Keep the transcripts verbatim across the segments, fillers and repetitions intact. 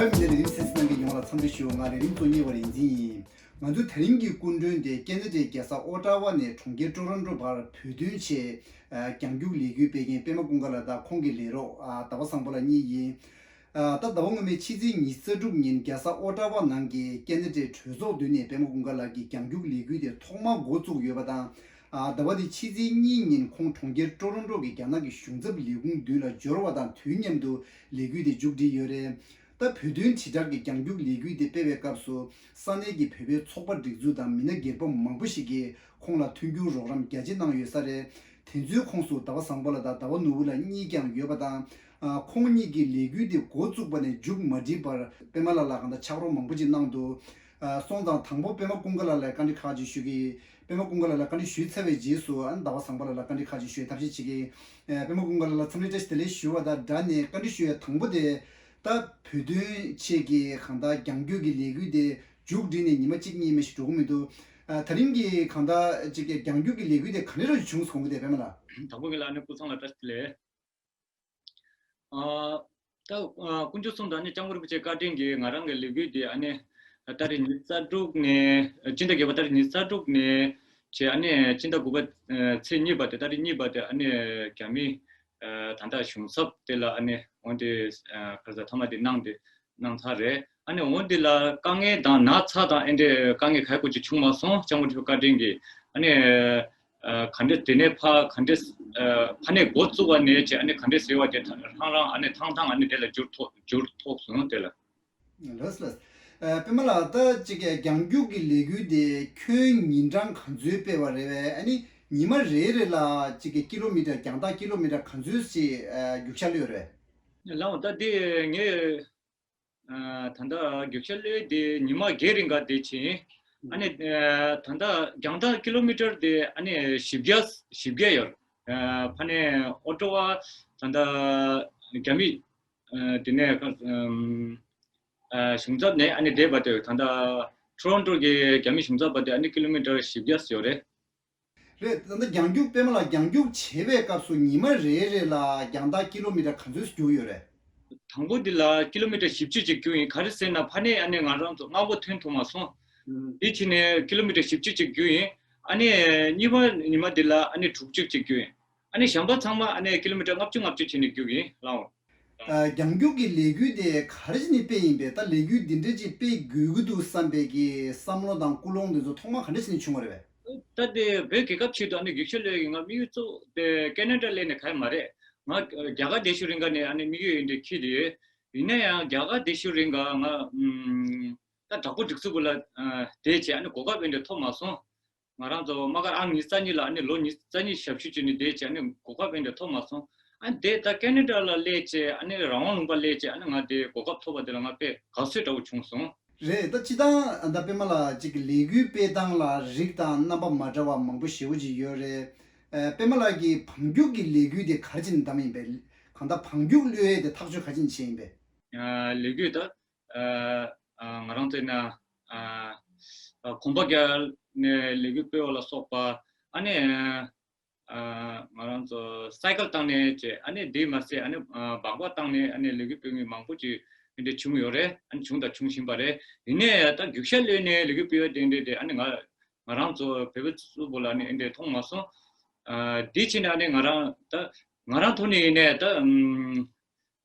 ལས་རིམ་གསན་གཟིགས་གནང་མཁན་ཡོངས་ལ་འཚམས་འདྲི་ཞུ། ང་ལས་རིམ་གཙོ་གཉེར་བ་རིག་འཛིན་ཡིན། ང་ཚོའི་ད་རིང་གི་སྐུ་མགྲོན་དེ་ཁེ་ན་ཌའི་རྒྱལ་ས་ཨོ་ཊ་ཝ་ནས་གྲོང་ཁྱེར་ཀྲོ་རོན་ཀྲོ་བར་བོད་དོན་ཆེད་ཨ་རྒྱང་རྒྱུག་ལས་འགུལ་སྤེལ་མཁན་པད་མ་ཀུན་དགའ་ལགས་དང་ཁོང་གི་ལས་རོགས་ཨ་ཟླ་བ་བཟང་པོ་ལགས་གཉིས་ཡིན། ཨ་ད་ཟླ་བ་སྔོན་མའི་ཕྱི་ཚེས་ཉི་ཤུ་རྩ་དྲུག་ཉིན་རྒྱལ་ས་ཨོ་ཊ་ཝ་ནང་གི་ཁེ་ན་ཌའི་གྲོས་ཚོགས་མདུན་ནས་པད་མ་ཀུན་དགའ་ལགས་ཀྱིས་རྒྱང་རྒྱུག་ལས་འགུལ་དེ་ཐོག་མར་འགོ་བཙུགས་ཡོད་པ་དང་། ཨ་ཟླ་བ་འདིའི་ཕྱི་ཚེས་གཉིས་ཉིན་ཁོང་གྲོང་ཁྱེར་ཀྲོ་རོན་ཀྲོ་གི་རྒྱ་ནག་གི་གཞུང་ཚབ་ལས་ཁུངས་མདུན་ལ་འབྱོར་བ་དང་དུས་མཉམ་དུ་ལས་འགུལ་དེ་མཇུག་སྒྲིལ་ཡོད་རེད། ད་བོད་དོན་དྲིལ་བསྒྲགས་ཀྱི་རྒྱང་རྒྱུག་ལས་འགུལ་དེ་སྤེལ་བའི་སྐབས་སུ་ས་གནས་ཀྱི་བོད་པའི་ཚོགས་པ་སྒྲིག་འཛུགས་དང་མི་སྣ་སྒེར་པ་མང་པོ་ཞིག་གིས་ཁོང་ལ་མཐུན་འགྱུར་རོགས་རམ་རྒྱ་ཆེ་གནང་ཡོད་ས་རེད། དེ་ཚོའི་ཁོངས་སུ་ཟླ་བ་བཟང་པོ་ལགས་དང་ཟླ་བ་ནོར་བུ་ལགས་གཉིས་ཀྱང་ཡོད་པ་དང་། ཨ་ཁོང་གཉིས་ཀྱིས་ལས་འགུལ་དེ་འགོ་བཙུགས་པ་ནས་མཇུག་མ་སྒྲིལ་བར་པད་མ་ལགས་ལ་གང་ལྟར་ཕྱག་རོགས་མང་པོ་ཅིག་གནང་འདུག་ཨ་སོང་ཙང་དང་པོ་པད་མ་ཀུན་དགའ་ལགས་ལ་བཀའ་འདྲི་ཁག་ཅིག་ཞུ་གི། པད་མ་ཀུན་དགའ་ལགས་ལ་བཀའ་འདྲི་ཞུས་ཚར་བའི་རྗེས་སུ་ཨ་ནི་ཟླ་བ་བཟང་པོ་ལགས་ལ་བཀའ་འདྲི་ཁག་ཅིག་ཞུ་བའི་ཐབས་ཤེས་བྱེད་ཀྱི། ཨ་པད་མ་ཀུན་དགའ་ལགས་ལ་འཚམས་འདྲི་བཀྲ་ཤིས་བདེ་ལེགས་ཞུ་བ་དང་སྦྲགས་ནས་བཀའ་འདྲི་ཞུ་ཡ་དང་པོ་དེ། ད་བོད་དོན་ཆེད་ཀྱི་གང་ལྟར་རྒྱང་རྒྱུག་གི་ལས་འགུལ་དེ་མཇུག་སྒྲིལ་ནས་ཉི་མ་གཅིག་གཉིས་མ་ཞིག་འགྲོ་གི་མི་འདུག་ཨ་ད་རིང་གི་གང་ལྟར་ཅིག་གི་རྒྱང་རྒྱུག་གི་ལས་འགུལ་དེ་ག་འདྲ་རང་བྱུང་སོང་གི་དེ་པད་མ་ལགས། དང་པོ་ངེད་ལ་ཨ་ནི་སྐུ་ཚང་ལ་བཀྲ་ཤིས་བདེ་ལེགས། ཨ་ད་ཨ་དཀོན་མཆོག་གསུམ་དང་ཨ་ནི་སྐྱབས་མགོན་རིན་པོ་ཆེ་བཀའ་དྲིན་གྱིས་ང་རང་གི་ལས་འགུལ་དེ་ཨ་ནི་ཏ་རིག་ཉི་ཤུ་རྩ་དྲུག་ནས་སྤྱི་ཟླ་བརྒྱད་པ་ཏ་རིག་ཉི་ཤུ་རྩ་དྲུག་ནས་བྱས་ཨ་ནི་སྤྱི་ཟླ་དགུ་པ་ཨ་ཚེས་གཉིས་པ་དེ་ཏ་རིག་གཉིས་པ་དེ་ཨ་ནི་རྒྱ་མི་ཨ་ད་ལྟ་གཞུང་ཚབ་དེ་ལ་ཨ་ནི་འོང་དེ་ཨ་ག་རེ་ཟེར་ཐ་མ་དེ་གནང་དེ་གནང་ཚར་རེད། ཨ་ནི་འོང་དེ་ལ་དཀའ་ངལ་དང་ན་ཚ་དང་ཨེ་འདྲས་དཀའ་ངལ་ག་ཡེ་ཅིག་བྱུང་མ་སོང་། སྐྱབས་མགོན་རིན་པོ་ཆེ་བཀའ་དྲིན་གྱིས་ཨ་ནི། ཨ་ག་འདྲས་དེ་ནས་ཕ་ག་འདྲས་ཨ་ཕ་ནས་འགོ་བཙུགས་པ་ནས་བྱས་ཨ་ནི་ག་འདྲས་ཟེར་བ་དེ་ཐང་རང་ཨ་ནི་ཐང་ཐང་ཨ་ནི་དེ་ལ་འགྱུར་ཐོག་འགྱུར་ཐོག་སོང་དེ་ལ། ལགས་ལགས། ཨ་པད་མ་ལགས་ད་ཅིག་གི་རྒྱང་རྒྱུག་གི་ལས་འགུལ་དེ་ཁྱོན་ཉིན་གྲངས་ག་ཚོད་སྤེལ་བ་རེད་པས། ཨ་ནི་ཉི་མ་རེ་རེ་ལ་ཅིག་གི་ཀི་ལོ་མི་ཊར་རྒྱང་ཐག་ཀི་ལོ་མི་ཊར་ག་ཚོད་ཅིག་ཨ་རྒྱུག་ཤར་གློད་ཡོད་རེད་པས། ལགས་འོང་ད་དེ་ངས། ཨ་ད་ལྟ་རྒྱུག་ཤར་གློད་དེ་ཉི་མ་བརྒྱད་རིང་ག་དེ་ཕྱིན། ཨ་ནི་ཨ་ད་ལྟ་རྒྱང་ཐག་ཀི་ལོ་མི་ཊར་དེ་ཨ་ནི་བཞི་བརྒྱ་བཞི་བརྒྱ་ཡོད། ཨ་ཕ་ནས་ཨོ་ཊ་ཝ་ད་ལྟ་རྒྱ་མི་ཨ་དེ་ནས་ཨམ་ཨ་གཞུང་ཚབ་ནས་ཨ་ནི་བསྡད་པ་དེ་ད་ལྟ་ཊོ་རོན་ཊོ་གི་རྒྱ་མི་གཞུང་ཚབ་པ་དེ་ཨ་ནི་ཀི་ལོ་མི་ཊར་བཞི་བརྒྱ་ཡོད་རེད། རེད། ད་ལྟ་རྒྱང་རྒྱུག་པད་མ་ལགས་རྒྱང་རྒྱུག་བྱེད་པའི་སྐབས་སུ་ཉི་མ་རེ་རེ་ལ་རྒྱང་ཐག་ཀི་ལོ་མི་ཊར་ག་ཚོད་རྒྱུག་ཡོད་རེད། དང་པོ་འདི་ལ་ཀི་ལོ་མི་ཊར་བཞི་བཅུ་ཅིག་རྒྱུག་ཡིན། ག་རེ་ཟེར་ན་ཕ་ནས་ཨ་ནི་ང་རང་ཚོ་སྔ་པོ་ཐོན་ཐུབ་མ་སོང་། ཨུམ། དེ་ཕྱིན་ནས་ཀི་ལོ་མི་ཊར་བཞི་བཅུ་ཅིག་རྒྱུག་ཡིན། ཨ་ནི་གཉིས་པ་ཉི་མ་འདི་ལ་ཨ་ནི་དྲུག་ཅུ་ཅིག་རྒྱུག་ཡིན། ཨ་ནི་གཞན་པ་ཚང་མ་ཨ་ནི་ཀི་ལོ་མི་ཊར་ལྔ་བཅུ་ལྔ་བཅུ་བྱས་ནས་རྒྱུག་ཡིན་ལགས། ཨ་རྒྱང་རྒྱུག་གི་ལས་འགུལ་དེ་ག་རེ་བྱས་ནས་སྤེལ་ཡིན་པས། ད་ལས་འགུལ་འདི་འདྲ་ཅིག་སྤེལ་དགོས་ཀྱི་འདུག་བསམ་པའི་གི་བསམ་བློ་དང་ཀུན་སློང་འདི་ཚོ་ཐོག་མ་ག་འདྲ་བྱས་ནས་བྱུང་བ་རེད་པས། ད་དེ་བོད་རྒྱལ་ཁབ་ཆེད་དུ་ཨ་ནི་རྒྱུག་ཤར་གློད་ཡིན། ང་དམིགས་ཡུལ་གཙོ་བོ་དེ་ཀེ་ན་ཌ་སླེབས་ནས་ག་ཡེ་མ་རེད། ང་རྒྱ་གར་བསྡད་ཤུལ་རིང་ག་ནས་ཨ་ནི་དམིགས་ཡུལ་ཡིན་དེ་འཁྱེར་དེ་ཡོད། ཡིན་ན་ཡང་རྒྱ་གར་བསྡད་ཤུལ་རིང་ག་ང་ཨམ་ད་དྲག་པོ་སྒྲིག་འཛུགས་ལ་ཨ་བསྡད་བྱས་ཨ་ནི་གོ་སྐབས་ཨེ་འདྲ་ཐོབ་མ་སོང་། ང་རང་ཚོ་དམག་སྒར་ཨང་ཉི་ཤུ་རྩ་གཉིས་ལ་ཨ་ནི་ལོ་ཉི་ཤུ་རྩ་གཉིས་ཞབས་ཞུ་བྱས་ནས་བསྡད་བྱས་ཨ་ནི་གོ་སྐབས་ཨེ་འདྲ་ཐོབ་མ་སོང་། ཨ་ནི་དེ་ད་ཀེ་ན་ཌ་ལ་སླེབས་བྱས་ཨ་ནི་རང་དབང་ལུང་པ་སླེབས་བྱས་ཨ་ནི་ང་དེ་གོ་སྐབས་ཐོབ་པ་དེ་ལ་ང་དཔེ་དགའ་ཚོར་འདྲ་བོ་བྱུང་སོང་། རེད། ད་སྤྱིར་བཏང་ད་པད་མ་ལགས་ཅིག་གི་ལས་འགུལ་སྤེལ་སྟངས་ལ་རིགས་དང་རྣམ་པ་མ་འདྲ་བ་མང་པོ་ཞེ་པོ་ཅིག་ཡོད་རེད། ཨ་པད་མ་ལགས་ཀྱིས་བང་རྒྱུག་གི་ལས་འགུལ་དེ་ག་རེ་བྱས་ནས་བདམས་ཡིན་པས། གང་ལྟར་བང་རྒྱུག་གློད་ཡས་དེ་ཐག་གཅོད་ག་རེ་བྱས་ནས་བྱས་ཡིན་པས། ཨ་ལས་འགུལ་ད་ཨ་ཨ་ང་རང་ཚོ་ན་ཨ་ཨ་གོམ་པ་རྒྱག་ནས་ལས་འགུལ་སྤེལ་བ་ལ་སོགས་པ། ཨ་ནི་ཨ་ང་རང་ཚོ་སའི་ཀལ་བཏང་ནས་བྱས། ཨ་ནི་དེ་མ་ཟད་ཨ་ནི་ཨ་སྦག་སྦག་བཏང་ནས་ཨ་ནི་ལས་འགུལ་སྤེལ་མཁན་མང་པོ་ཅིག་དེ་འདྲ་བྱུང་ཡོད་རེད། ཨ་ནི་བྱུང་དང་འབྱུང་བཞིན་པ་རེད། ཡིན་ནའི་ད་རྒྱུག་ཤར་གློད་ནས་ལས་འགུལ་སྤེལ་བ་དེ་འདྲ་དེ་ཨ་ནི་ང་ང་རང་ཚོ་བོད་པ་གཙོ་བོ་ལ་ཨ་ནི་དེ་འདྲ་མཐོང་མ་སོང་། ཨ་དེ་ཕྱིན་ནས་ཨ་ནི་ང་རང་ད་ང་རང་ཐོག་ནས་ཡིན་ནའི་ད་ཨམ་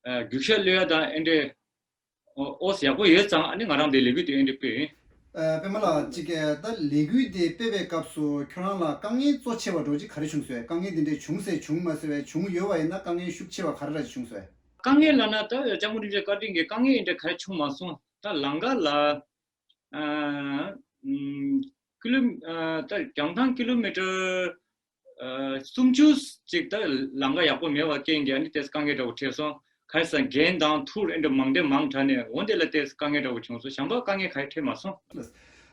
ཨ་རྒྱུག་ཤར་གློད་ཡ་དང་དེ་འདྲ་ཨོ་ཨོ་ཡག་པོ་ཡོད་ཙང་ཨ་ནི་ང་རང་དེ་ལས་འགུལ་དེ་ཨེ་འདྲ་སྤེལ་ཡིན། ཨ་པད་མ་ལགས་ཅིག་གི་ད་ལས་འགུལ་དེ་སྤེལ་བའི་སྐབས་སུ་ཁྱོད་རང་ལ་དཀའ་ངལ་གཙོ་ཆེ་བ་འདྲ་ཅིག་ག་རེ་བྱུང་སོང་། དཀའ་ངལ་དེ་འདྲ་བྱུང་སྲིད་བྱུང་མ་སྲིད་པས། བྱུང་ཡོད་པ་ཡིན་ན་དཀའ་ངལ་ཤུགས་ཆེ་བ་ག་རེ་ར་ཅིག་བྱུང་སོང་། དཀའ་ངལ་ལབ་ན་ད་སྐྱབས་མགོན་རིན་པོ་ཆེ་བཀའ་དྲིན་གྱིས་དཀའ་ངལ་ཨེ་འདྲ་ག་རེ་བྱུང་མ་སོང་། ད་ལམ་ཁ་ལ་ཨ་ཨམ་ཀི་ལོ་ཨ་ད་རྒྱང་ཐང་ཀི་ལོ་མི་ཊར་ཨ་སུམ་ཅུ་ཅིག་ད་ལམ་ཁ་ཡག་པོ་མེད་པ་རྐྱེན་གྱིས་ཨ་ནི་ཏོག་ཙམ་དཀའ་ངལ་འདྲ་བོ་འཕྲད་སོང་། ག་རེ་ཟེར་རྒན་དང་ཐུར་ཨེ་འདྲ་མང་དེ་མང་དྲགས་ནས་འོ་དེ་ལ་ཏོག་ཙམ་དཀའ་ངལ་འདྲ་བོ་བྱུང་སོང་། གཞན་པ་དཀའ་ངལ་ག་རེ་འཕྲད་མ་སོང་།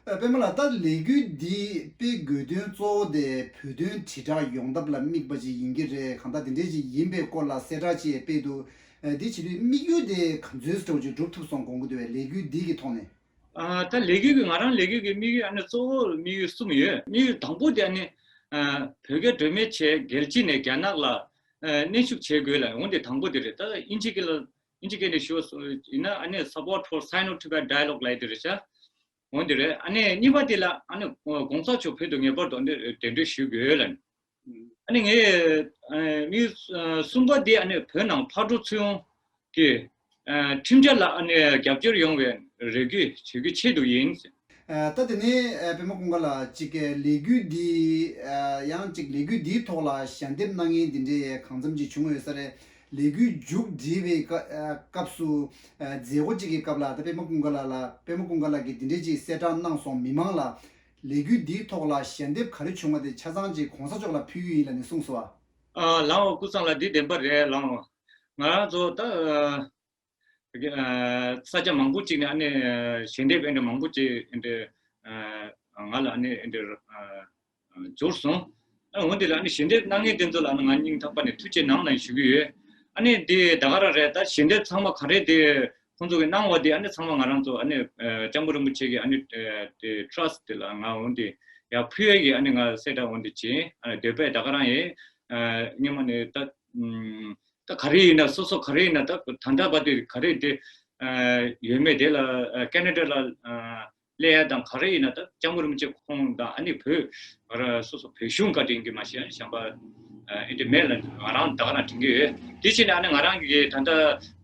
ཨ་པད་མ་ལགས་ད་ལས་འགུལ་འདི་སྤེལ་དགོས་དོན་གཙོ་བོ་དེ་བོད་དོན་དྲིལ་བསྒྲགས་ཡོང་ཐབས་ལ་དམིགས་པ་ཅིག་ཡིན་གྱི་རེད། གང་ལྟར་དེ་འདྲའི་ཅིག་ཡིན་པའི་སྐོར་ལ་གསལ་བསྒྲགས་ཅིག་སྤེལ་འདུག་ཨ་དེ་བྱེད་དུས་དམིགས་ཡུལ་དེ་ག་ཚོད་འདྲ་བོ་ཅིག་འགྲུབ་ཐུབ་སོང་དགོངས་ཀྱི་འདུག་པས། ལས་འགུལ་འདི་གི་ཐོག་ནས། ཨ་ད་ལས་འགུལ་གྱི་ང་རང་ལས་འགུལ་གྱི་དམིགས་ཡུལ་ཨ་ནི་གཙོ་བོ་དམིགས་ཡུལ་གསུམ་ཡོད། དམིགས་ཡུལ་དང་པོ་དེ་ཨ་ནི་ཨ་བོད་རྒྱ་སྒྲོལ་མའི་ཆེད་རྒྱལ་སྤྱི་ནས་རྒྱ་ནག་ལ་ཨ་གནོན་ཤུགས་བྱེད་དགོས་ལ་འོ་དེ་དང་པོ་དེ་རེད། ད་དབྱིན་ཇི་གི་ལ་ ཨིན་ཇི་སྐད་ནས་ཞུ་བ་སོ་ཡིན་ན་ཨ་ནི་Support for Sino-Tibet Dialogue ལབ་དེ་རེད་ཤག་འོ་འདི་རེད། ཨ་ནི་གཉིས་པ་དེ་ལ་ཨ་ནི་གོང་ས་མཆོག་བོད་དུ་ངེས་པར་དུ་འདི་གདན་འདྲེན་ཞུ་དགོས་ལབ། ཨ་ནི་ངས་ཨ་མི་གསུམ་པ་དེ་ཨ་ནི་བོད་ནང་ཕར་འགྲོ་ཚུར་ཡོང་གི་ཨ་ཁྲིམས་འཆར་ལ་ཨ་ནི་རྒྱབ་སྐྱོར་ཡོང་བའི་རེ་སྐུལ་བྱེད་རྒྱུའི་ཆེད་དུ་ཡིན། ཨ་ད་དེ་ནས་ཨ་པད་མ་ཀུན་དགའ་ལགས་ཅིག་གི་ལས་འགུལ་འདི་ཨ་ཡང་ཅིག་ལས་འགུལ་འདིའི་ཐོག་ལ་ཞལ་འདེབས་གནང་མཁན་འདི་འདྲའི་གང་འཚམ་ཅིག་བྱུང་ཡོད་ས་རེད། ལས་འགུལ་མཇུག་སྒྲིལ་བའི་སྐབས་སུ་མཛད་སྒོ་གཅིག་གི་སྐབས་ལ་ད་པད་མ་ཀུན་དགའ་ལགས་ལ་པད་མ་ཀུན་དགའ་ལགས་ཀྱིས་འདི་འདྲའི་ཅིག་གསལ་བསྒྲགས་གནང་སོང་། མི་མང་ལ་ལས་འགུལ་འདིའི་ཐོག་ལ་ཞལ་འདེབས་ག་རེ་བྱུང་བ་དེ་ཆ་ཚང་ཅིག་གོང་ས་མཆོག་ལ་ཕུལ་རྒྱུ་ཡིན་ལབ་ནས་གསུངས་སོང་བ། ཨ་ལགས་འོ་སྐུ་ཚང་ལགས་འདི་བདེན་པ་རེད་ལགས་འོ། ང་རང་ཚོ་ད་ཨ་ས་ཆ་མང་པོ་ཅིག་ནས་ཨ་ནི་ཞལ་འདེབས་ཨེ་འདྲ་མང་པོ་ཅིག་ཨེ་འདྲ་ང་ལ་ཨ་ནི་ཨེ་འདྲ་འབྱོར་སོང་། ཨ་འོན་ཏེ་ལ་ཨ་ནི་ཞལ་འདེབས་གནང་མཁན་དེ་ཚོ་ལ་ཨ་ནི་ང་སྙིང་ཐག་པ་ནས་ཐུགས་རྗེ་གནང་ལབ་ཞུ་གི་ཡོད། ཨ་ནི་འདི་ད་ག་རང་རེད། ད་ཞལ་འདེབས་ཚང་མ་ག་རེ་དེ་ཁོང་ཚོ་གི་གནང་བ་དེ་ཨ་ནི་ཚང་མ་ང་རང་ཚོ་ཨ་ནི་ལྕམ་མོ་རིན་པོ་ཆེ་གི་ཨ་ནི་དེ་ཊྲ་སི་ཊི་དེ་ལ་ང་འོན་ཏེ་ཡར་ཕུལ་ཡ་གི་ཨ་ནི་ང་གསལ་བསྒྲགས་འོན་ཏེ་བྱས། ཨ་ནི་འདོད་པས་ད་ག་རང་ཡིན། སྔོན་མ་ནས་ད། ད་ག་རེ་ཡིན་ན་སོ་སོ་ག་རེ་ཡིན་ན་ད་ད་ལྟ་བར་དུ་ག་རེ་དེ་ཡོད་མེད་དེ་ལ་ཁེ་ན་ཌ་ལ་སླེབས་ཡ་དང་ག་རེ་ཡིན་ན་ད་ལྕམ་མོ་རིན་པོ་ཆེ་ཁོང་དང་ཨ་ནི་བོད་ང་རང་སོ་སོ་བོད་གཞུང་བཀའ་དྲིན་གྱིས་མ་གཞི་གཞན་པ་ཨེ་འདྲ་མེད་ལ་ང་རང་ད་ག་རང་དྲན་གྱི་ཡོད། དེ་བྱས་ནས་ཨ་ནི་ང་རང་གིས་ད་ལྟ་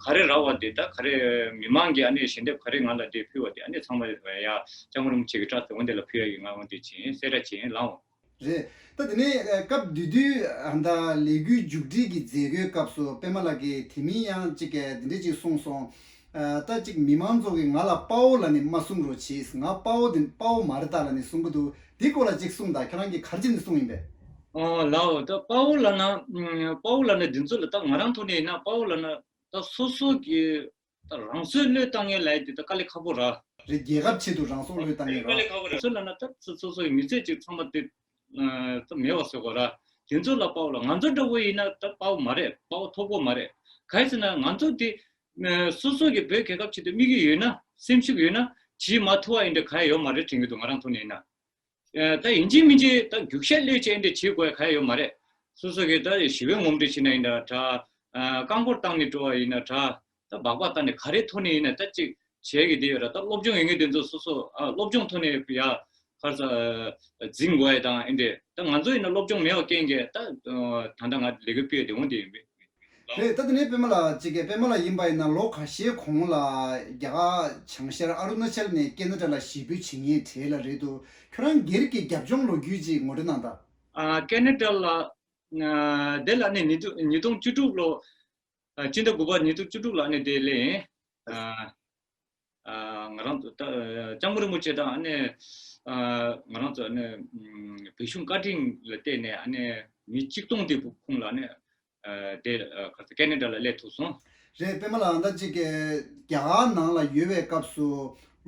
ག་རེ་རག་པ་དེ་ད་ག་རེ་མི་མང་གིས་ཨ་ནི་ཞལ་འདེབས་ག་རེ་ང་ལ་དེ་ཕུལ་བ་དེ་ཨ་ནི་ཚང་མ་ཡ་ལྕམ་མོ་རིན་པོ་ཆེ་གི་ཊྲ་སི་ཊི་འོན་དེ་ལ་ཕུལ་ཡ་ཡིན། ང་འོན་དེ་བྱིན་གསལ་བསྒྲགས་བྱིན་ལགས་འོ། རེད། ད་དེ་ནས་ཨ་སྐབས་དེ་དུས་ཨ་ད་ལས་འགུལ་མཇུག་སྒྲིལ་གྱི་མཛད་སྒོའི་སྐབས་སུ་པད་མ་ལགས་ཀྱིས་དེ་མིན་ཡང་ཅིག་གིས་འདི་འདྲ་ཅིག་གསུངས་སོང་། ཨ་ད་ཅིག་མི་མང་ཚོ་གིས་ང་ལ་དཔའ་བོ་ལབ་ནས་མ་གསུང་རོགས་གྱིས། ང་དཔའ་བོ་དེ་དཔའ་བོ་མ་རེད་ད་ལབ་ནས་གསུང་གི་འདུག་འདི་སྐོར་ལ་ཅིག་གསུངས་དང་། ཁྱེད་རང་གིས་ག་རེ་བྱས་ནས་གསུངས་ཡིན་པས། ཨོ་ལགས་འོ། ད་དཔའ་བོ་ལབ་ན་ཨ་དཔའ་བོ་ལབ་ན་འདི་ཚོ་ལ་ད་ང་རང་ཐོག་ནས་ཡིན་ན་དཔའ་བོ་ལབ་ན་ད་སོ་སོ་གི་ད་རང་སྲོག་བློས་བཏང་མཁན་ལབ་ཡ་དེ་ད་དཀའ་ལས་ཁག་པོ་ར། རེད། རྒྱལ་ཁབ་ཆེད་དུ་རང་སྲོག་བློས་བཏང་མཁན་ར། དཀའ་ལས་ཁག་པོ་ར། སྲོག་ལབ་ན་ད་སོ་སོ་སོ་ཡི་མི་ཚེ་གཅིག་ཚང་མ་དེ་ད་མེད་པ་བཟོ་དགོས་ར། དེ་ཚོ་ལ་དཔའ་བོ་ལ། ང་ཚོ་འདྲ་བོ་ཡིན་ན་ད་དཔའ་བོ་མ་རེད། དཔའ་བོ་མཐོ་པོ་མ་རེད། ག་རེ་ཟེར་ན་ང་ཚོ་དེ་སོ་སོ་གི་བོད་རྒྱལ་ཁབ་ཆེད་དུ་དམིགས་ཡུལ་ཡོད་ན་སེམས་ཤུགས་ཡོད་ན་བྱེད་མ་ཐུབ་པ་ཡིན་འདྲ་ག་ཡ་ཡོད་མ་རེད་དྲན་གྱི་འདུག་ང་རང་ཐོག་ནས་ཡིན་ན། ཨ་ད་ཡིན་གཅིག་མིན་གཅིག་ད་རྒྱུག་ཤར་གློད་བྱས་འདི་བྱེད་དགོས་ཡ་ག་ཡ་ཡོད་མ་རེད། སོ་སོ་གིས་ད་ཞི་བའི་ངོམ་སྒྲ་བྱེད་ན་ཡིན་ད་དྲ། ཨ་རྐང་འཁོར་བཏང་ནས་འགྲོ་བ་ཡིན་ན་དྲ། ད་སྦག་སྦག་བཏང་ནས་ག་རེ་ཐོག་ནས་ཡིན་ན་ད་ཅིག་བྱེད་ཀྱི་དེ་ཡོད་ར། ད་སློབ་སྦྱོང་ཡོད་མཁན་དེ་ཚོ་སོ་སོ་ཨ་སློབ་སྦྱོང་ཐོག་ནས་ཡ་ག་རེ་ཟ་འཛིང་དགོས་ཡ་དང་ཨེ་འདྲས། ད་ང་ཚོ་ཡིན་ན་སློབ་སྦྱོང་མེད་པ་རྐྱེན་གྱིས་ད་ད་ལྟ་ང་ལས་ཀ་སྤེལ་ཡ་དེ་འོང་དེ་ཡིན་པས། རེད། ད་དེ་ནས་པད་མ་ལགས་ཅིག་གིས་པད་མ་ལགས་ཡིན་པ་ཡིན་ན་ལོ་ཁ་ཤས་གོང་ལ་རྒྱ་གར་བྱང་ཤར་ཨ་རུ་ན་ཅལ་ནས་ཁེ་ན་ཌ་ལ་གཞིས་སྤོས་བྱེད་མཁན་གྲས་ལ་རེད་འདུག་ཁྱོད་རང་སྒེར་གྱི་རྒྱབ་ལྗོངས་ལོ་རྒྱུས་ཅིག་ངོ་སྤྲོད་གནང་དང་། ཨ་ཁེ་ན་ཌ་ལ་ཨ་དེ་ལ་ནི་ཉིས་སྟོང་ཉིས་སྟོང་བཅུ་དྲུག་ལོ། ཨ་སྤྱི་ཟླ་དགུ་པ་ཉིས་སྟོང་བཅུ་དྲུག་ལ་ནི་དེ་སླེབས་ཡིན། ཨ་ཨ་ང་རང་ཚོ་ད་ལྕམ་མོ་རིན་པོ་ཆེ་དང་ཨ་ནི་ཨ་ང་རང་ཚོ་ཨ་ནི་ཨམ་བོད་གཞུང་བཀའ་དྲིན་ལ་བརྟེན་ནས་ཨ་ནི་མི་ཆིག་སྟོང་དེ་ཁོང་ལ་ཨ་ནི་ཨ་དེ་ཨ་ག་ཚོད་ཁེ་ན་ཌ་ལ་སླེབས་ཐུབ་སོང་། རེད། པད་མ་ལགས་ད་ཅིག་གི་རྒྱ་གར་ནང་ལ་ཡོད་པའི་སྐབས་སུ་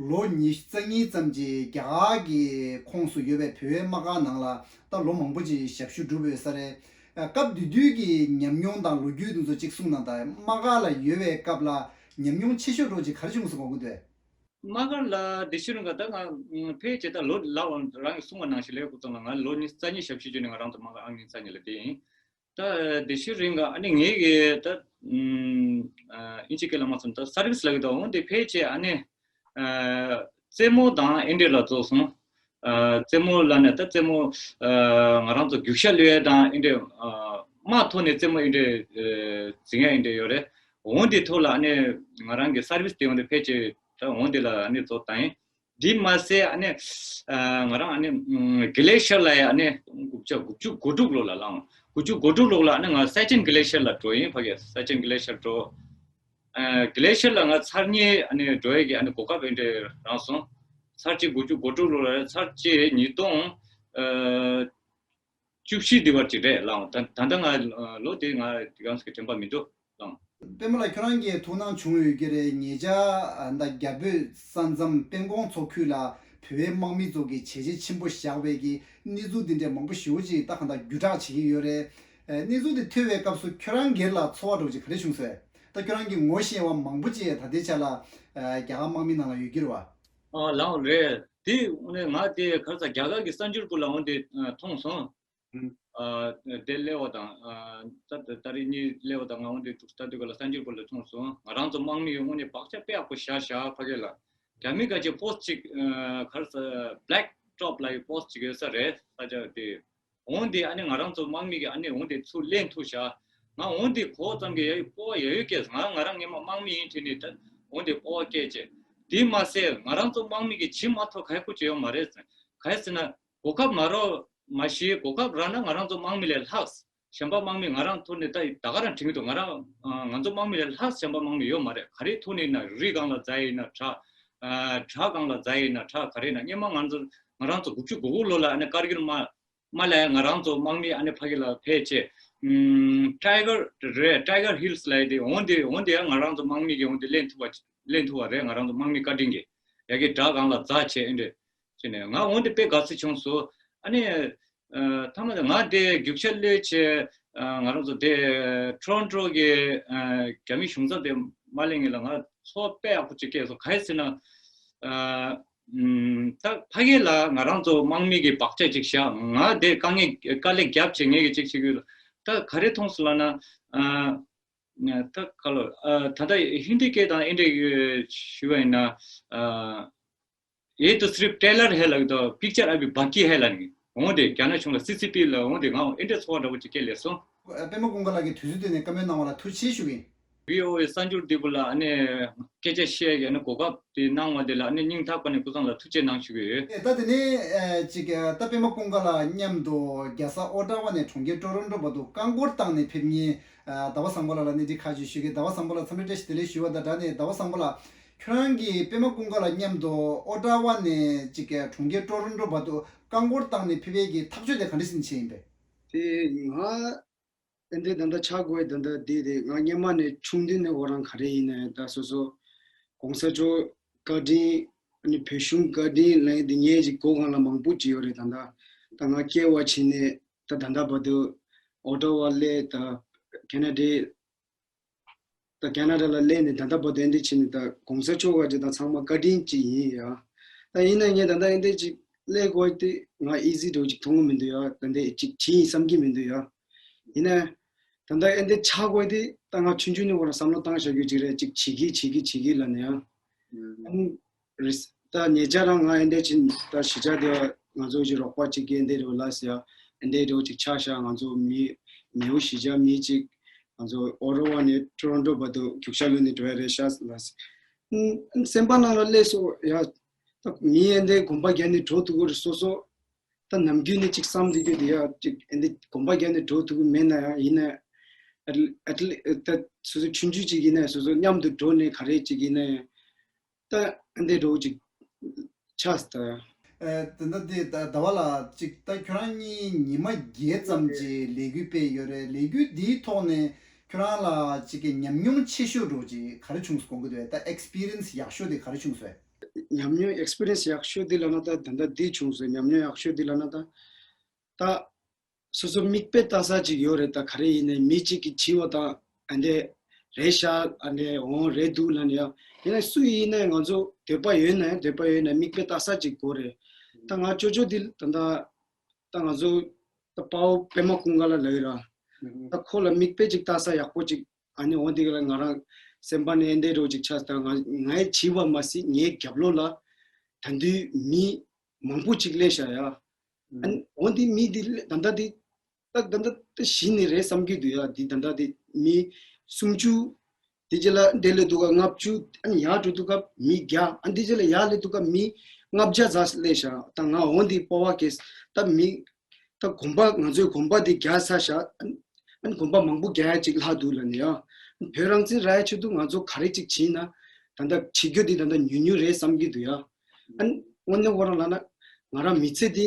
ལོ་ཉི་ཤུ་རྩ་གཉིས་ཙམ་གྱི་རྒྱ་གར་གྱི་ཁོངས་སུ་ཡོད་པའི་བོད་པའི་དམག་སྒར་ནང་ལ་ད་ལོ་མང་པོ་ཅིག་ཞབས་ཞུ་བསྒྲུབས་ཡོད་ས་རེད། ཨ་སྐབས་དེ་དུས་ཀྱི་ཉམས་མྱོང་དང་ལོ་རྒྱུས་དེ་ཚོ་ཅིག་གསུངས་གནང་དང་། དམག་སྒར་ལ་ཡོད་པའི་སྐབས་ལ་ཉམས་མྱོང་ཆེ་ཤོས་འདྲ་ཅིག་ག་རེ་བྱུང་སོང་གོ་གི་འདུག་དམག་སྒར་ལ་དེ་ཤུ་རིང་ག་ད་ང་ཕལ་ཆེར་ད་ལོ་ལ་འོང་རང་གིས་གསུངས་པ་ནང་བཞིན་ལས་ཁུ་ཚང་ལ་ང་ལོ་ཉི་ཤུ་རྩ་གཉིས་ཞབས་ཞུ་བྱས་ནས་ང་རང་ཚོ་དམག་སྒར་ཨང་ཉི་ཤུ་རྩ་གཉིས་ལ་དེ་ཡིན། ད་དེ་ཤུ་རིང་ག་ཨ་ནི་ངེད་ཀྱི་ད་ཨིན་ཇི་སྐད་ལ་མ་སོང་ད་སར་བིས་ལ་གི་ད་འོང་དེ་ཕལ་ཆེར་ཨ་ནི་རྩེད་མོ་དང་ཨེ་འདྲས་ལ་རྫོགས་སོང་། རྩེད་མོ་ལ་ནི་ད་རྩེད་མོ་ང་རང་ཚོ་རྒྱུག་ཤར་གློད་ཡ་དང་ཨེ་འདྲས་དམག་ཐོག་ནས་རྩེད་མོ་ཨེ་འདྲས་འཛིང་ཡ་ཨེ་འདྲས་ཡོད་རེད། འོང་དེ་ཐོག་ལ་ཨ་ནི་ང་རང་གི་སར་བིས་དེ་འོང་དེ་ཕལ་ཆེར་ད་འོང་དེ་ལ་ཨ་ནི་རྫོགས་བཏང་ཡིན། འདི་མ་ཟད་ཨ་ནི་ཨ་ང་རང་ཨ་ནི་ཨམ་གི་ལེ་ཤར་ལ་ཡ་ཨ་ནི་དགུ་བཅུ་དགུ་བཅུ་གོ་དྲུག་ལོ་ལ་ལངས། དགུ་བཅུ་གོ་དྲུག་ལོ་ལ་ཨ་ནི་ང་སེ་ཅན་གི་ལེ་ཤར་ལ་འགྲོ་ཡིན། ཕ་གི་སེ་ཅན་གི་ལེ་ཤར་འགྲོ། ཨ་གི་ལེ་ཤར་ལ་ང་ཚར་གཉིས་ཨ་ནི་འགྲོ་ཡས་ཀྱི་ཨ་ནི་གོ་སྐབས་ཨེ་འདྲས་རག་སོང་། ཚར་གཅིག་དགུ་བཅུ་གོ་དྲུག་ལོ་ལ་རེད། ཚར་གཅིག་ཉིས་སྟོང་ཨ་བཅུ་བཞི་འདི་བར་གཅིག་རེད་ལགས། ད་ད་ལྟ་ང་ལོ་དེ་ང་དེ་གང་ཟེར་གི་དྲན་པ་མི་འདུག་ལགས། པད་མ་ལགས་ཁྱོད་རང་གིས་ཐུགས་སྣང་བྱུང་ཡོད་ཀྱི་རེད། ཉེ་ཆར་ཨ་ད་རྒྱ་བོད་ས་མཚམས་དཔལ་ཀོང་མཚོ་ཁུལ་ལ་བོད་པའི་དམག་མི་ཚོ་གིས་བྱས་རྗེས་ཆེན་པོ་བཞག་པའི་གི་གནས་ཚུལ་འདི་འདྲའི་མང་པོ་ཞེ་པོ་ཅིག་ད་གང་ལྟར་བརྒྱུད་བསྒྲགས་བྱེད་ཀྱི་ཡོད་རེད། ཨ་གནས་ཚུལ་འདི་ཐོས་པའི་སྐབས་སུ་ཁྱོད་རང་སྒེར་ལ་ཚོར་བ་འདྲ་བོ་ཅིག་ག་རེ་བྱུང་སོང་། ད་ཁྱོད་རང་གིས་ངོ་ཤེས་པ་མང་པོ་ཅིག་ད་ལྟའི་ཆ་ལ་ཨ་རྒྱ་གར་དམག་མི་ནང་ལ་ཡོད་ཀྱི་རེད་བ། ཨ་ལགས་འོ་རེད། དེ་ཨ་ནི་ང་དེ་ག་རེ་ཟ་རྒྱ་གར་གྱི་གསར་འགྱུར་སྐོར་ལ་འོང་དེ་ཨ་མཐོང་སོང་། ཨུམ། ཨ་དེ་སླེབས་པ་དང་། ཨ་ད་ད་རེས་གཉིས་སླེབས་པ་དང་། ང་འོང་དེ་འདུག་ལྟ་དུས་ག་ལ་གསར་འགྱུར་པོ་ལ་མཐོང་སོང་། ང་རང་ཚོ་དམག་མི་ཡོང་ངོ་ནས་བག་ཆགས་དཔེ་ཡག་པོ་བཞག་བཞག་ཕ་གི་ལ། རྒྱ་མི་ག་ཅིག་པོ་སི་ཅིག་ཨ་ག་རེ་ཟེར། བྷེ་ལེག་ཊོབ་ལབ་ཡག་པོ་སི་ཅིག་ཡོད་ས་རེད། ས་ཆ་དེ། འོང་དེ་ཨ་ནི་ང་རང་ཚོ་དམག་མི་གི་ཨ་ནི་འོང་དེ་ཚུར་ལེན་ཐུབ་བཞག་ང་འོང་དེ་གོ་ཙམ་གྱི་ཡ་ཡི་སྤོབས་པ་ཡ་ཡོད་སྐྱེས། ང་ང་རང་སྔོན་མ་དམག་མི་ཡིན་དུས་ནས་ད་འོང་དེ་སྤོབས་པ་སྐྱེས་བྱས། དེ་མ་ཟད་ང་རང་ཚོ་དམག་མི་གི་བྱེད་མ་ཐུབ་ག་ཡི་ཁུ་ཅི་ཡོད་མ་རེད། ག་ཡི་ཟེར་ན་གོ་སྐབས་མ་རག་མ་གཞི་གོ་སྐབས་རག་ན་ང་རང་ཚོ་དམག་མི་ལས་ལྷག་གཞན་པ་དམག་མི་ང་རང་ཐུག་ནས་ད་ད་ག་རང་དྲན་གྱི་འདུག་ང་རང་ང་ཚོ་དམག་མི་ལས་ལྷག་གཞན་པ་དམག་མི་ཡོད་མ་རེད། ག་རེ་ཐུག་ནས་ན་རི་སྒང་ལ་འཛེགས་ཡིན་ན་བྲག་ཨ་བྲག་སྒང་ལ་འཛེགས་ཡིན་ན་བྲག་ག་རེ་ན། སྔོན་མ་ང་ཚོ་ང་རང་ཚོ་དགུ་བཅུ་གོ་དགུ་ལོ་ལ་ཨ་ནི་ཀར་གིལ་མ་མ་ལ་ཡ་ང་རང་ཚོ་དམག་མི་ཨ་ནི་ཕ་གི་ལ་ཕེབས་བྱས། ཨམ་ཊའི་གར་རེད། ཊའི་གར་ཧིལ་སི་ལབ་ཡ་དེ་འོང་དེ་འོང་དེ་ཡ་ང་རང་ཚོ་དམག་མི་གི་འོང་དེ་ལེན་ཐུབ་པ་ལེན་ཐུབ་པ་རེད། ང་རང་ཚོ་དམག་མི་བཀའ་དྲིན་གྱིས་ཡ་གི་བྲག་སྒང་ལ་འཛེགས་བྱས་ཨེ་འདྲས་བྱས་ནས་ང་འོང་དེ་དཔེ་དགའ་ཚོར་བྱུང་སོང་། ཨ་ནི་ཨ་ཐ་མ་དེ་ང་དེ་རྒྱུག་ཤར་གློད་བྱས། ཨ་ང་རང་ཚོ་དེ་ཊོ་རོན་ཊོ་གི་ཨ་རྒྱ་མི་གཞུང་ཚབ་དེ་མ་སླེབས་སྔོན་ལ་ང་ཚོར་བ་དཔེ་ཡག་པོ་ཅིག་སྐྱེས་སོང་། ག་ཡི་ཟེར་ན་ཨ་ཨམ་ད་ཕ་གི་ལ་ང་རང་ཚོ་དམག་མི་གི་བག་ཆགས་ཅིག་བཞག་ང་དེ་དཀའ་ངལ་དཀའ་ལས་རྒྱབ་བྱས་ངས་གི་ཅིག་བྱེད་དགོས་ལ། ད་ག་རེ་མཐོང་སོང་ལབ་ན་ཨ་ད་ག་ལོ་ཨ་ད་ལྟ་ཧིན་དི་སྐད་དང་ཨེ་འདྲས་ཞུ་བ་ཡིན་ན། ཨ ये तो सिर्फ ट्रेलर है लग तो पिक्चर अभी बाकी है लग འོང་དེ་རྒྱ་ནག་གཞུང་ལ་སི་སི་པི་ལ་འོང་དེ་ང་ཨེ་འདྲས་ཚོར་བ་འདྲ་བོ་ཅིག་སྐྱེས་ལས་སོང་། པད་མ་ཀུན་དགའ་ལགས་ཀྱིས་དུས་ཚོད་དེ་ནས་བཀའ་མོལ་གནང་བ་ལ་ཐུགས་རྗེ་ཆེ་ཞུ་གི་ཡིན། བྷི་ཨོ་ཨེ་གསར་འགྱུར་འདི་གུ་ལ་ཨ་ནི་སྐད་ཆ་བཤད་ཀྱི་ཨ་ནི་གོ་སྐབས་དེ་གནང་བ་དེ་ལ་ཨ་ནི་སྙིང་ཐག་པ་ནས་སྐུ་ཚང་ལ་ཐུགས་རྗེ་གནང་ཞུ་གི་ཡོད། ཨེ་ད་དེ་ནས་ཨེ་ཅིག་ཨེ་ད་པད་མ་ཀུན་དགའ་ལགས་མཉམ་དུ་རྒྱལ་ས་ཨོ་ཊ་ཝ་ནས་གྲོང་ཁྱེར་ཊོ་རོན་ཊོ་བར་དུ་རྐང་འཁོར་བཏང་ནས་ཕེབས་མཁན་ཨེ་ཟླ་བ་བཟང་པོ་ལགས་ལ་གནས་འདྲི་ཁག་ཅིག་ཞུ་གི། ཟླ་བ་བཟང་པོ་ལགས་འཚམས་འདྲི་བཀྲ་ཤིས་བདེ་ལེགས་ཞུ་བ་དང་སྦྲགས་ནས། ཟླ་བ་བཟང་པོ་ལགས། ཁྱོད་རང་གིས་པད་མ་ཀུན་དགའ་ལགས་མཉམ་དུ་ཨོ་ཊ་ཝ་ནས་ཅིག་གྲོང་ཁྱེར་ཊོ་རོན་ཊོ་བར་དུ་རྐང་འཁོར་བཏང་ནས་ཕེབས་པའི་གི་ཐག་གཅོད་དེ་ག་འདྲ་ཞིག་བྱས་ཡིན་པས། དེ་ང་ཨེ་འདྲས་ད་ལྟ་ཆགས་དགོས་ད་ལྟ་དེ་རེད། ང་སྔོན་མ་ནས་ཆུང་དུས་ནས་ཁོ་རང་ག་རེ་ཡིན་ན་ད་སོ་སོ་གོང་ས་མཆོག་བཀའ་དྲིན། ཨ་ནི་བོད་གཞུང་བཀའ་དྲིན་ལ་འདི་ངས་ཅིག་གོ་སྒང་ལ་མང་པོ་ཅིག་ཡོད་རེད། ད་ལྟ་ད་ང་སྐྱེ་བ་ཕྱིན་ནས་ད་ད་ལྟ་བར་དུ་ཨོ་ཊ་ཝ་སླེབས། ད་ཁེ་ན་ཌའི་ད་ཁེ་ན་ཌ་ལ་སླེབས་ནས་ད་ལྟ་བར་དུ་ཨེ་འདྲས་ཕྱིན་ནས་ད་གོང་ས་མཆོག་ག་ཅིག་ད་ཚང་མ་བཀའ་དྲིན་ཅིག་ཡིན་ཡ། ད་ཡིན་ན་ངས་ད་ལྟ་ཨེ་འདྲས་ཅིག་སླེབས་དགོས་དེ་ང་ཨི་ཛི་འདྲ་བོ་ཅིག་མཐོང་གི་མི་འདུག་ཡ། ད་འདྲས་ཅིག་བྱེད་ཡིན་བསམ་གྱི་མི་འདུག་ཡ། ཡིན་ན་ད་ལྟ་ཨེ་འདྲས་ཆགས་དགོས་དེ་ད་ང་ཆུང་ཆུང་ནས་ཁོ་རང་བསམ་བློ་བཏང་བཞག་རྒྱུ་ཅིག་རེད། ཅིག་བྱེད་ཀྱི་བྱེད་ཀྱི་བྱེད་ཀྱི་ལབ་ནས་ཡ། ཨ་ནི་རེད། ད་ཉེ་ཆར་རང་ང་ཨེ་འདྲས་ཅིག་ད་གཞིས་ཆགས་དེ་ང་ཚོ་ཅིག་རོགས་པ་ཅིག་གིས་ཨེ་འདྲས་རེད་ལབ་ཟེར་ཡ། ཨེ་འདྲས་འདྲ་བོ་ཅིག་ཆགས་ཤག་ང་ཚོ་མི་མེའོ་གཞིས་ཆགས་མི་ཅིག་ང་ཚོ་ཨོ་ཊ་ཝ་ནས་ཊོ་རོན་ཊོ་བར་དུ་རྒྱུག་ཤར་གློད་ནས་འགྲོ་ཡ་རེད་ཤག་ལབ་ཟེར། ཨ་སེམས་པ་ནང་ལ་སླེབས་སོང་ཡ། ད་མི་ཨེ་འདྲས་གོམ་པ་རྒྱག་ནས་འགྲོ་ཐུབ་ཀྱི་རེད། སོ་སོ་ད་ནམ་རྒྱུན་ནས་ཅིག་བསམ་བསྡད་རྒྱུ་དེ་ཡ་ཅིག་ཨེ་འདྲས་གོམ་པ་རྒྱག་ནས་འགྲོ་ཐུབ་ཀྱི་མེད་ན་ཡང་ཡིན་ན་ཨེ་ཊི་ལི་ཨེ་ཊི་ལི་ད་སོ་སོ་ཆུང་ཆུང་ཅིག་ཡིན་ན་སོ་སོ་མཉམ་དུ་འགྲོ་ནས་ག་རེ་ཅིག་ཡིན་ན་ཡང་ད་ཨེ་འདྲས་འགྲོ་ཅིག་ཆགས་ད། ཨེ་ད་ད་དེ་ད་ཟླ་བ་ལགས་ཅིག་ད་ཁྱོད་རང་གཉིས་ཉི་མ་བརྒྱད་ཙམ་ཅིག་ལས་འགུལ་སྤེལ་ཡོད་རེད། ལས་འགུལ་འདིའི་ཐོག་ནས་ཁྱོད་རང་ལ་ཅིག་གི་ཉམས་མྱོང་ཆེ་ཤོས་འདྲ་བོ་ཅིག་ག་རེ་བྱུང་སོང་དགོངས་ཀྱི་འདུག་ད་ཨེག་སི་པི་རི་ཡན་སི་ཡག་ཤོས་དེ་ག་རེ་བྱུང་སོང་། ཉམས་མྱོང་ཨེག་སི་པི་རི་ཡན་སི་ཡག་ཤོས་འདི་ལབ་ན་ད་ད་ལྟ་འདི་བྱུང་སོང་། ཉམས་མྱོང་ཡག་ཤོས་འདི་ལབ་ན་ད་ད་སོ་སོ་མིག་དཔེ་ལྟ་ས་ཅིག་ཡོད་རེད། ད་ག་རེ་ཡིན་ནའི་མི་གཅིག་གིས་བྱས་པ་དང་ཨ་འདྲས་རེད་ཤག་ཨ་འདྲས་འོང་རེད་འདུག་ལབ་ནས་ཡང་ཡིན་ན་སུ་ཡིན་ནའི་ང་ཚོ་འདོད་པ་ཡོད་ན་ཡང་འདོད་པ་ཡོད་ན་མིག་དཔེ་ལྟ་ས་ཅིག་དགོས་རེད། ད་ང་ཅོ་ཅོ་འདི་ད་ད་ད་ང་ཚོ་ད་དཔའ་བོ་པད་མ་ཀུན་དགའ་ལགས་ལབ་ཡོད་ར། ད་ཁོ་ལ་མིག་དཔེ་ཅིག་ལྟ་ས་ཡག་པོ་ཅིག་ཨ་ནི་འོང་དེ་ག་ལ་ང་རང་སེམས་པ་ནས་ཨེ་འདྲས་འདྲ་བོ་ཅིག་ཆགས། ད་ང་ངས་བྱས་པ་མ་ཟད་ངའི་རྒྱབ་ལོགས་ལ་ད་དུང་མི་མང་པོ་ཅིག་སླེབས་ཤག་ཡ། ཨ་ནི་འོང་དེ་མི་དེ་ད་ལྟ་དེ་ད་ད་ལྟ་དེ་གཞི་ནས་རེད་བསམ་གྱི་འདུག་ཡ། དེ་ད་ལྟ་དེ་མི་སུམ་ཅུ། དེ་རྗེས་ལ་འདི་ལ་འདུག་ག་ལྔ་བཅུ། ཨ་ནི་ཡར་འགྲོ་དུས་སྐབས་མི་བརྒྱ། ཨ་ནི་དེ་རྗེས་ལ་ཡར་སླེབས་དུས་སྐབས་མི་ལྔ་བརྒྱ་ཙམ་སླེབས་ཤག་ད་ང་འོང་དེ་སྤོབས་པ་སྐྱེས། ད་མི་ད་གོམ་པ་ང་ཚོའི་གོམ་པ་དེ་རྒྱག་ཚར་ཤག་ཨ་ནི་གོམ་པ་མང་པོ་རྒྱག་ཡ་ཅིག་ལྷག་འདུག་ལབ་ནས་ཡ། བོད་རང་བཙན་རག་ཡ་ཆེད་དུ་ང་ཚོ་ག་རེ་ཅིག་བྱས་ན་ད་ལྟ་བྱེད་རྒྱུ་དེ་ད་ལྟ་ཉུང་ཉུང་རེད་བསམ་གྱི་འདུག་ཡ། ཨ་ནི་དངོས་གནས་ཁོ་རང་ལབ་ན་ང་རང་མི་ཚེ་འདི་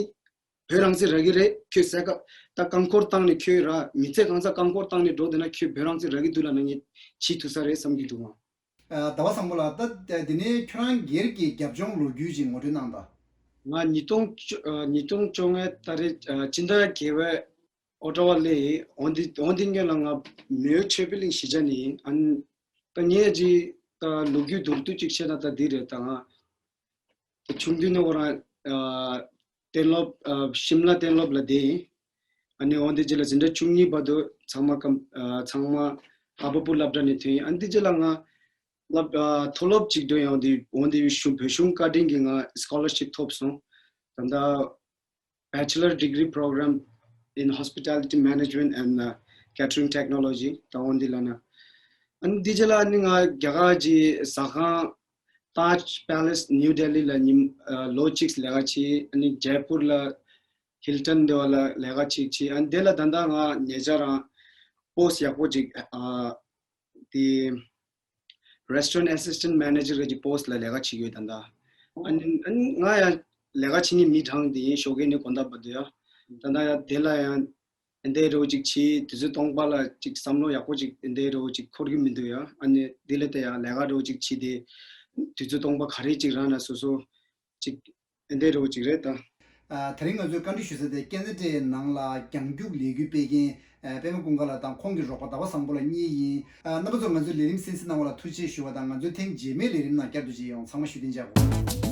བོད་རང་བཙན་རག་གི་རེད། ཁྱོད་ཟས་ཀ་ད་རྐང་འཁོར་བཏང་ནས་ཁྱོད་ར་མི་ཚེ་གང་ཚ་རྐང་འཁོར་བཏང་ནས་འགྲོ་བསྡད་ན་ཁྱོད་བོད་རང་བཙན་རག་གི་འདུག་ལབ་ན་ངས་བྱེད་ཐུབ་ས་རེད་བསམ་གྱི་འདུག་ཨང་། ཨ་ཟླ་བ་བཟང་པོ་ལགས། ད་དེ་ནས་ཁྱོད་རང་སྒེར་གྱི་རྒྱབ་ལྗོངས་ལོ་རྒྱུས་ཅིག་ངོ་སྤྲོད་གནང་དང་། ང་ཉིས་སྟོང་བཅོ་ཨ་ཉིས་སྟོང་བཅོ་ལྔ་ད་རེས་ཨ་སྤྱི་ཟླ་བརྒྱད་པའི་ཨོ་ཊ་ཝ་སླེབས་ཡིན། འོན་ཏེ་འོན་ཏེ་སྔོན་ལ་ང་མེའོ་ཆོས་འཕེལ་གླིང་གཞིས་ཆགས་ནས་ཡིན། ཨ་ནི་ད་ངས་ཅིག་ད་ལོ་རྒྱུས་མདོར་བསྡུས་ཅིག་བཤད་ན་ད་འདི་རེད། ད་ང་ད་ཆུང་དུས་ནས་ཁོ་རང་ཨ་གཏན་སློབ་ཨ་ཤིམ་ལ་གཏན་སློབ་ལ་བསྡད་ཡིན། ཨ་ནི་འོན་ཏེ་རྗེས་ལ་འཛིན་གྲྭ་བཅུ་གཉིས་བར་དུ་ཚང་མ་ཀམ་ཨ་ཚང་མ་ཧ་བ་པུར་སློབ་གྲྭ་ནས་ཐོན་ཡིན། ཨ་ནི་དེ་རྗེས་ལ་ང་སློབ་ཨ་མཐོ་སློབ་ཅིག་འགྲོ་ཡོང་དུས་འོན་ཏེ་གཞུང་བོད་གཞུང་བཀའ་དྲིན་གྱིས་ང་སི་ཀོ་ལར་ཤིབ་ཐོབ་སོང་། ད་ལྟ་Bachelor Degree Program in Hospitality Management and uh, Catering Technology ད་འོན་ཏེ་ལ་ན། ཨ་ནི་དེ་རྗེས་ལ་ཨ་ནི་ང་རྒྱ་གར་གྱི་ཟ་ཁང་Taj Palace New Delhi ལ་ཉིན་ཨ་ལོ་གཅིག་ལས་ཀ་བྱས། ཨ་ནི་ཇེ་པུར་ལ་Hilton དེ་བ་ལ་ལས་ཀ་ཅིག་བྱས། ཨ་ནི་དེ་ལ་ད་ལྟ་ང་ཉེ་ཆར་རང་པོ་སི་ཡག་པོ་ཅིག་ཨ་དེ་Restaurant Assistant Manager གི་པོ་སི་ལ་ལས་ཀ་བྱེད་ཀྱི་ཡོད་ད་ལྟ། ཨ་ནི་ཨ་ནི་ང་ཡང་ལས་ཀ་བྱེད་མཁན་མི་གྲངས་དེ་ཡིན། ཞོགས་ཀས་ནས་དགོང་དག་བར་དུ་ཡ། ད་ལྟ་ཡང་དེ་ལ་ཡང་འདི་འདྲ་བོ་ཅིག་བྱས་དུས་ཚོད་སྟོང་པ་ལ་ཅིག་བསམ་བློ་ཡག་པོ་ཅིག་འདི་འདྲ་བོ་ཅིག་འཁོར་གྱི་མི་འདུག་ཡ། ཨ་ནི་དེ་ལ་ལྟ་ཡ་ལས་ཀ་འདྲ་བོ་ཅིག་བྱས་ཏེ་དུས་ཚོད་སྟོང་པ་ག་རེ་ཅིག་རག་ན་སོ་སོ་ཅིག་འདི་འདྲ་བོ་ཅིག་རེད་ད། ཨ། དེ་རིང་ང་ཚོས་བཀའ་འདྲི་ཞུ་ས་དེ་ཀན་ཛ་ཊའི་ནང་ལ་རྒྱང་རྒྱུག་ལས་འགུལ་སྤེལ་མཁན་ཨ་པད་མ་ཀུན་དགའ་ལགས་དང་ཁོང་གི་རོགས་པ་ཟླ་བ་བཟང་པོ་ལགས་གཉིས་ཡིན། ཨ། རྣམ་པ་ཚོ་ང་ཚོའི་ལས་རིམ་གསན་གཟིགས་གནང་བ་ལ་ཐུགས་རྗེ་ཞུ་བ་དང་། ང་ཚོའི་ཐེངས་རྗེས་མའི་ལས་རིམ་ནང་བསྐྱར་དུ་མཇལ་ཡོང་། ཚང་མ་བཞུགས་གདན་འཇགས་